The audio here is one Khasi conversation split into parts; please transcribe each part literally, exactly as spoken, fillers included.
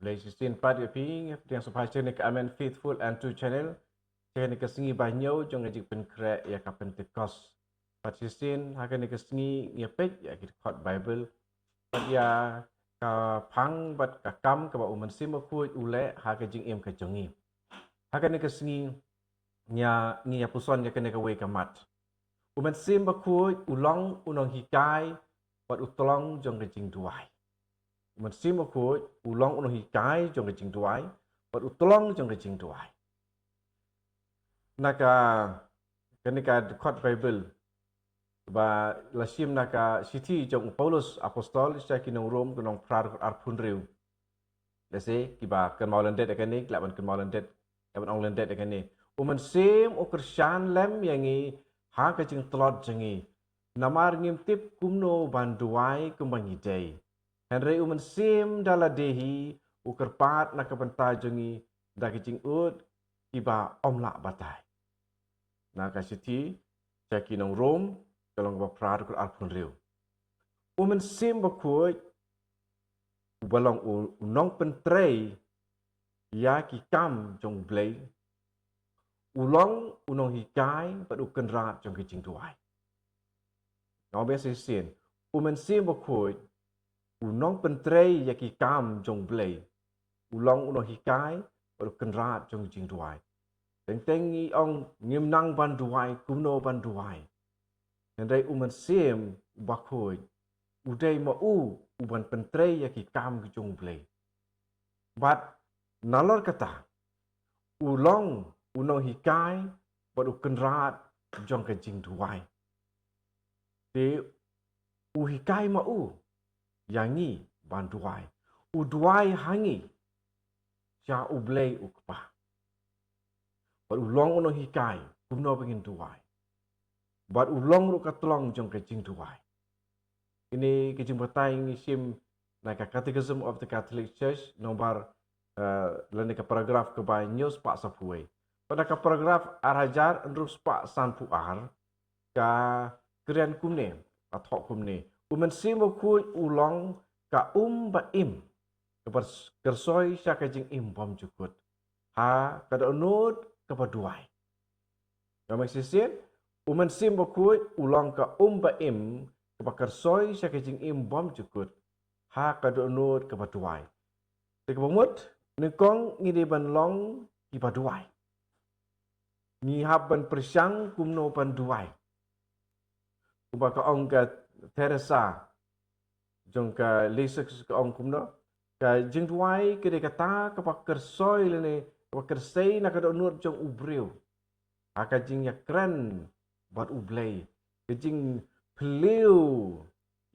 Khublei shisien pat ïa phi, ïa phi ïa sngewbha sha kane ka Amen Faithful and True Channel. Sha kane ka sngi ba hynñiew jong ka jingpynkhreh ïa ka Pentecost. Pat shisien ha kane ka sngi ngi ïa peit ïa ki dkhot Bible. Pat ïa ka phang bad ka kam kaba U Mynsiem Bakhuid u leh ha ka jingim ka jong ngi. Ha kane ka sngi ngi ïa, ngi ïa puson ïa kane kawei ka mat. U Mynsiem Bakhuid u long u nonghikai bad u tlong jong ka jingduwai. U Mynsiem Bakhuid u long u nonghikai jong ka jingduwai bad u tlong jong ka jingduwai. Na ka, kane ka dkhot Bible ba la shim na ka shithi jong u Paulus Apostol sha ki nong Rom, ka lynnong phra, dkhot arphew hynriew. Lehse kiba kynmaw lyndet ïa kane, ki lah ban kynmaw lyndet, lah ban ong lyndet ïa kane. U Mynsiem u kyrshan lem ïa ngi ha ka jingtlot jong ngi. Namar ngim tip kumno ban duwai kumba ngi dei. Hynrei U Mynsiem da lade hi u kyrpad na ka bynta jong ngi da ki jingud kiba ym lah batai. Na ka shithi sha ki nong Rom, ka lynnong ba phra, dkhot arphew hynriew. U Mynsiem Bakhuid uba long u, u nongpyntrei ïa ki kam jong U Blei, u long u nonghikai bad u kynrad jong ka jingduwai. Nga ong biang shisien, U Mynsiem Bakhuid u nongpyntrei ïa ki kam jong U Blei, u long u nonghikai bad u kynrad jong ka jingduwai. Teng teng ngi ong ngim nang ban duwai, kumno ban duwai. Hynrei U Mynsiem Bakhuid u dei ma u u ban pyntrei ïa ki kam ki jong U Blei. Bad nalor kata u long u nonghikai bad u kynrad jong ka jingduwai. Te u hikai ma u ïa ngi ban duwai. U duwai ha ngi sha U Blei U Kpa. Bad u long u nonghikai kumno ba ngin duwai. Bad u long ruh ka tlong jong ka jingduwai. Kine ki jingbatai ngi shim na ka Catechism of the Catholic Church, nombar, eh, lane ka paragraph kaba hynñiew spah saphew wei. Bad na ka paragraph ar hajar hynriew spah sanphew ar, ka kren kumne, ka thoh kumne. U Mynsiem Bakhuid u long ka um ba im kaba kyrsoi sha ka jingim bymjukut ha ka dohnud kaba duwai. Nga ong shisien, U Mynsiem Bakhuid u long ka um ba im kaba kyrsoi sha ka jingim bymjukut ha ka dohnud kaba duwai. Te kaba mut, nyngkong ngi dei ban long kiba duwai. Ngi hap ban pyrshang kumno ban duwai. Kumba ka ong ka Teresa jong ka Lisieux, ka ong kumno, ka jingduwai ka dei kata kaba kyrsoi lane kaba kyrsei na ka dohnud jong u briew ha ka jingïakren bad U Blei, ka jingphylliew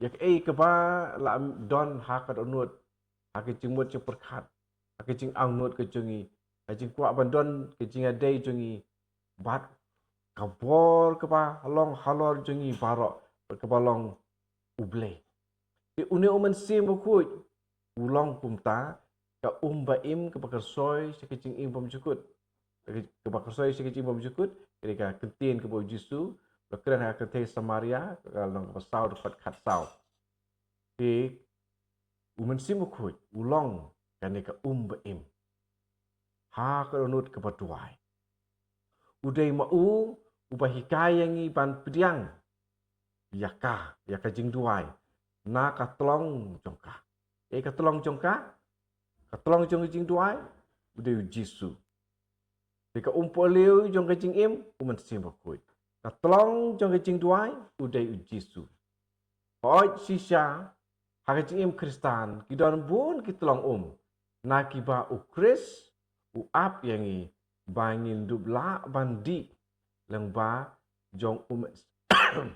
ïa kaei kaba la don ha ka dohnud, ha ka jingmut jingpyrkhat, ha ka jingangnud ka jong ngi, ha ka jingkwah ban don ka jingïadei jong ngi bad ka bor kaba long halor jong ngi baroh, bad kaba long U Blei. Te une U Mynsiem Bakhuid u long kumta ka um ba im kaba kyrsoi sha ka jingim bymjukut. Kaba kyrsoi sha ka jingim bymjukut ka dei ka kyntien kaba U Jisu u la kren ha ka kynthei Samaria, ka lynnong kaba saw, dkhot khatsaw. Te U Mynsiem Bakhuid u long kane ka um ba im ha ka dohnud kaba duwai. U dei ma u uba hikai ïa ngi ban pdiang ïa ka, ïa ka jingduwai na ka tlong jong ka. Ïa ka tlong jong ka, ka tlong jong ka jingduwai u dei U Jisu. Te ka umpohliew jong ka jingim, U Mynsiem Bakhuid. Ka tlong jong ka jingduwai u dei U Jisu. Hooid shisha, ha ka jingim Khristan ki don bun ki tlong um na kiba U Khrist u ap ïa ngi ba ngin dup lah ban dih lyngba jong U Myn-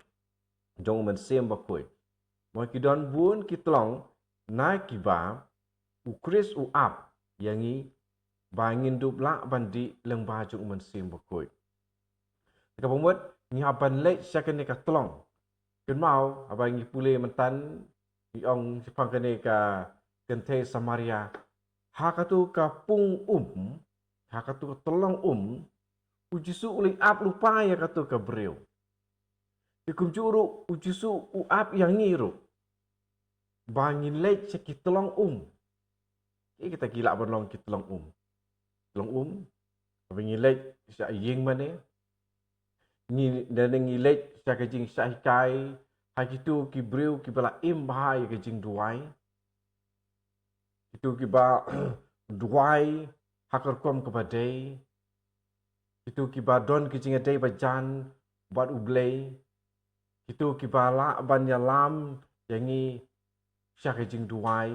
jong U Mynsiem Bakhuid. Mo, ki don bun ki tlong na kiba U Khrist u ap ïa ngi ba ngin dup lah ban dih lyngba jong U Mynsiem Bakhuid. Kaba mut ngi hap ban leit sha kane ka tlong. Kynmaw haba ngi pule mynta, ngi ong shaphang kane ka kynthei Samaria, ha katu ka pung um, ha katu ka tlong um, U Jisu u leit ap lypa ïa katu ka briew. Te kumjuh ruh U Jisu u ap ïa ngi ruh ba ngin leit sha ki tlong um. Ki kita ki lah ban long ki tyllong um. Tyllong um, haba ngi leit sha ïing mane, ngi, lane ngi leit sha ka jingshah hikai ha kito ki briew kiba la im bha ïa ka jingduwai. Kito kiba duwai ha ka rukom kaba dei. Kito kiba don ka jingïadei ba jan bad U Blei. Kito kiba lah ban ïalam ïa ngi sha ka jingduwai.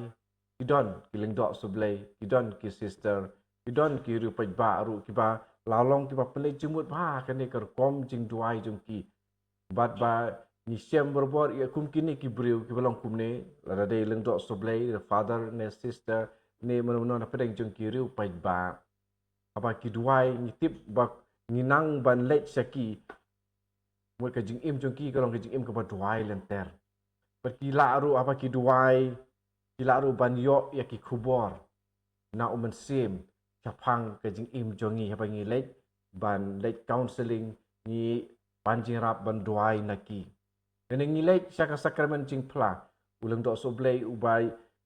Ki don ki lyngdoh sublei, ki don ki sister, ki don ki riewpaidbah ruh kiba la long kiba pynleit jingmut bha ha kane ka rukom jingduwai jong ki. Bad ba ngi shem barabor ïa kum kine ki briew kiba long kumne, lada dei lyngdoh sublei, father ne sister ne mano mano na pdeng jong ki riewpaidbah. Haba ki duwai ngi tip ba ngi nang ban leit sha ki. Mut ka jingim jong ki ka long ka jingim kaba duwai lynter. Bad ki lah ruh haba ki duwai, ki lah ruh ban ïoh ïa ki khubor na U Mynsiem shaphang ka jingim jong ngi haba ngi leit ban leit counselling, ngi pan jingïarap ban duwai na ki. Lane ngi leit sha ka sakramen jingphla, u lyngdoh sublei uba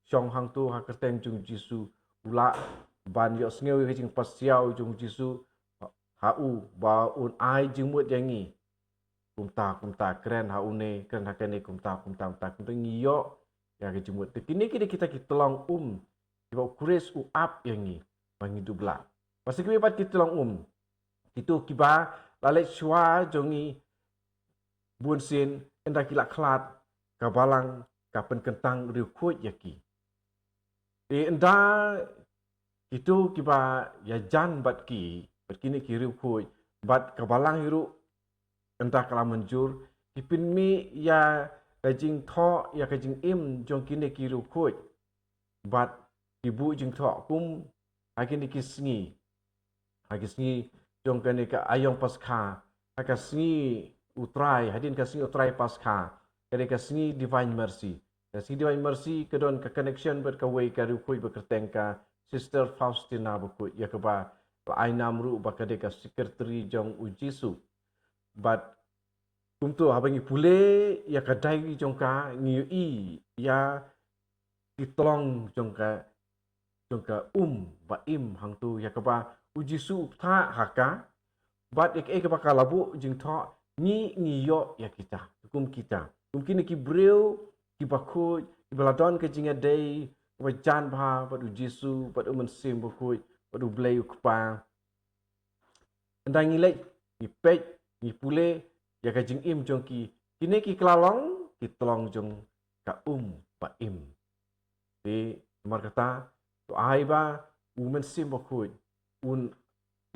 shong hangto ha kyrteng jong U Jisu, u lah ban ïohsngew ïa ka jingpasiaw jong U Jisu ha u ba un ai jingmut ïa ngi. Kumta kumta, kren ha une, kren ha kane, kumta kumta kumta, kumta ngi ïoh ïa ka jingmut. Te kine ki dei kita ki tyllong um kiba U Khrist u ap ïa ngi ba ngi dup lah. Bad sa kiwei pat ki tyllong um, kito kiba la leit shuwa jong ngi bunsien, ynda ki la khlad, ka balang ka pynkyntang riewkhuid ïa ki. Te ynda kito kiba ïajan bad ki, bad kine ki riewkhuid, bad ka balang hi ruh, ynda ka la mynjur, ki pynmih ïa ka jingthoh ïa ka jingim jong kine ki riewkhuid. Bad ki buh jingthoh kum ha kine ki sngi, ha ki sngi jong kane ka aïom Paskha, ha ka sngi U Trai, hadien ka sngi U Trai Paskha, ka dei ka sngi Divine Mercy. Ka sngi Divine Mercy ka don ka connection bad kawei ka riewkhuid ba kyrteng ka Sister Faustina bakhuid, ïa kaba la ai nam ruh ba ka dei ka secretary jong U Jisu. Bad kumto haba ngi pule ïa ka diary jong ka, ngi ïohi ïa ki tyllong jong ka, jong ka um ba im hangto, ïa kaba U Jisu u bthah ha ka. Bad ïa kaei kaba ka la buh jingthoh, ngi, ngi ïoh ïa kita, kum kita, kum kine ki briew kiba khuid, kiba la don ka jingïadei kaba jan bha bad U Jisu, bad U Mynsiem Bakhuid, bad U Blei U Kpa. Ynda ngi leit, ngi peit, ngi pule ïa ka jingim jong ki, kine ki kylla long ki tyllong jong ka um ba im. Te namar kata, to ai ba U Mynsiem Bakhuid un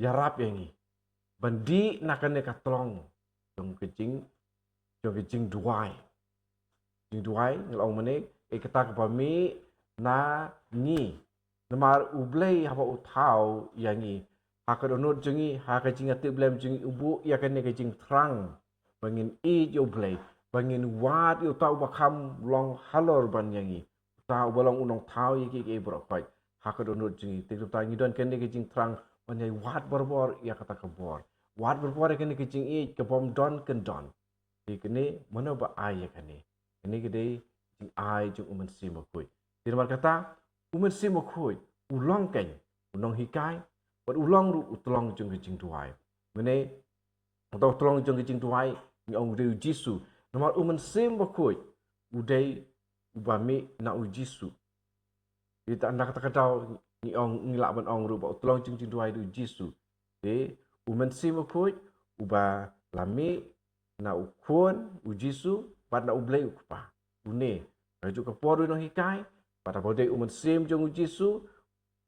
ïarap ïa ngi ban dih na kane ka tyllong jong ka jing, jong ka jingduwai. Jingduwai, ngi la ong mynne, eh, kata kaba mih na ngi. Namar U Blei haba u thaw ïa ngi, ha ka dohnud jong ngi, ha ka jingïatiplem jong ngi, u buh ïa kane ka jingthrang ba ngin ïeit ïa U Blei, ba ngin wad ïa uta uba kham long halor ban ïa ngi, uta uba long u nongthaw ïa kiei kiei baroh khoit. Ha ka dohnud jong ngi, te kumta ngi don kane ka jingthrang ban ïai wad barabor ïa kata ka bor, wad barabor ïa kane ka jingïeit kabym don kyndon. Te kane mano ba ai ïa kane? Kane ka dei jingai jong U Mynsiem Bakhuid. Te namar kata, U Mynsiem Bakhuid u long keiñ u nonghikai, bad u long ruh u tyllong jong ka jingduwai. Mynne, uta u tyllong jong ka jingduwai, ngi ong u dei U Jisu. Namar U Mynsiem Bakhuid u dei uba mih na U Jisu. Te ynda kata ka daw ngi ong, ngi lah ban ong ruh ba u tyllong jong ka jingduwai u dei U Jisu. Te U Mynsiem Bakhuid uba la mih na U Khun U Jisu bad na U Blei U Kpa. Une, ha kajuh ka por u nonghikai, bad haba u dei U Mynsiem jong U Jisu,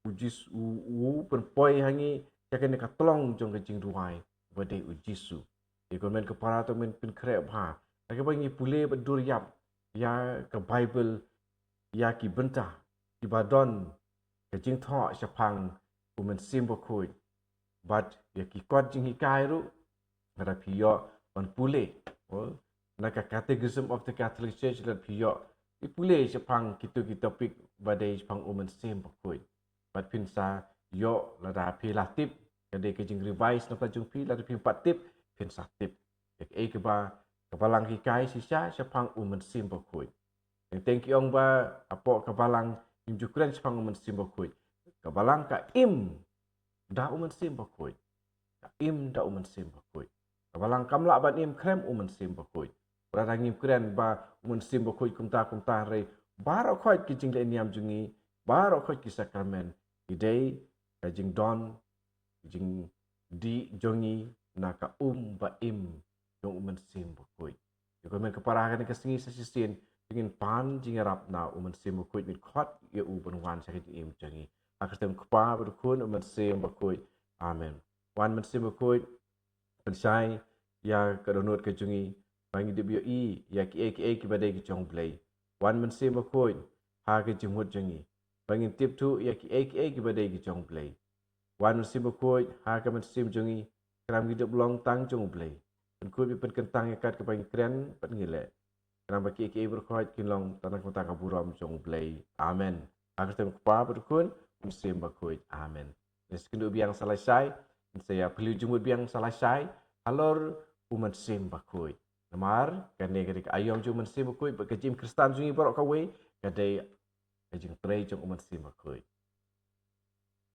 U Jisu u, u pynpoi ha ngi ïa kane ka tyllong jong ka jingduwai ba dei U Jisu. Te ko hynmen ko para, to ngin pynkhreh bha, ha kaba ngi pule bad dur ïap ïa ka Baibl, ïa ki bynta kiba don ka jingthoh shaphang U Mynsiem Bakhuid, bad ïa ki kot jinghikai ruh, lada phi ïoh ban pule, oh, na ka Catechism of the Catholic Church, lada phi ïoh, phi pule shaphang kito ki topic ba dei shaphang U Mynsiem Bakhuid. Bad phin sa ïoh, lada phi la tip, ka dei ka jingrevise na ka jong phi, lada phim pat tip, phin sa tip. Ïa kaei kaba ka Balang ka hikai shisha shaphang U Mynsiem Bakhuid. Teng teng ki ong ba hapoh ka Balang ngim ju kren shaphang U Mynsiem Bakhuid. Ka balang ka im da u Mynsiem Bakhuid. Ka im da u Mynsiem Bakhuid. Ka balang kam lah ban im khlem u Mynsiem Bakhuid. Lada ngim kren ba u Mynsiem Bakhuid kumta kumta, hynrei baroh khoit ki jingleh niam jong ngi, baroh khoit ki sakramen, ki dei ka jingdon, ka jingdih jong ngi na ka um ba im jong u Mynsiem Bakhuid. Ïa kumne ko para, ha kane ka sngi sa shisien, ngin pan jingïarap na u Mynsiem Bakhuid, ngin khot ïa u ban wan sha ka jingim jong ngi. Ha ka kyrteng u Kpa bad u Khun, u Mynsiem Bakhuid. Amen. Wan Mynsiem Bakhuid, pynshai ïa ka dohnud ka jong ngi, ba ngin ïohi ïa kiei kiei kiba dei ki jong u Blei. Wan Mynsiem Bakhuid ha ka jingmut jong ngi, ba ngin tip thuh ïa kiei kiei kiba dei ki jong u Blei. Wan Mynsiem Bakhuid ha ka mynsiem jong ngi, khnang ba ngin ïoh long tang jong u Blei. Pynkhuid bad pynkyntang ïa kat kaba ngi kren bad ngi leh, khnang ba kiei kiei baroh khoit kin long tang na ka bynta ka burom jong u Blei. Amen. Ha ka kyrteng u Kpa bad u Khun, u Mynsiem Bakhuid. Amen. Ngin sa ïakynduh biang sa lashai, ngin sa ïa phylliew jingmut biang sa lashai halor u Mynsiem Bakhuid. Namar kane ka dei ka aïom jong u Mynsiem Bakhuid bad ka jingim Khristan jong ngi baroh kawei ka dei ka jingtrei jong u Mynsiem Bakhuid.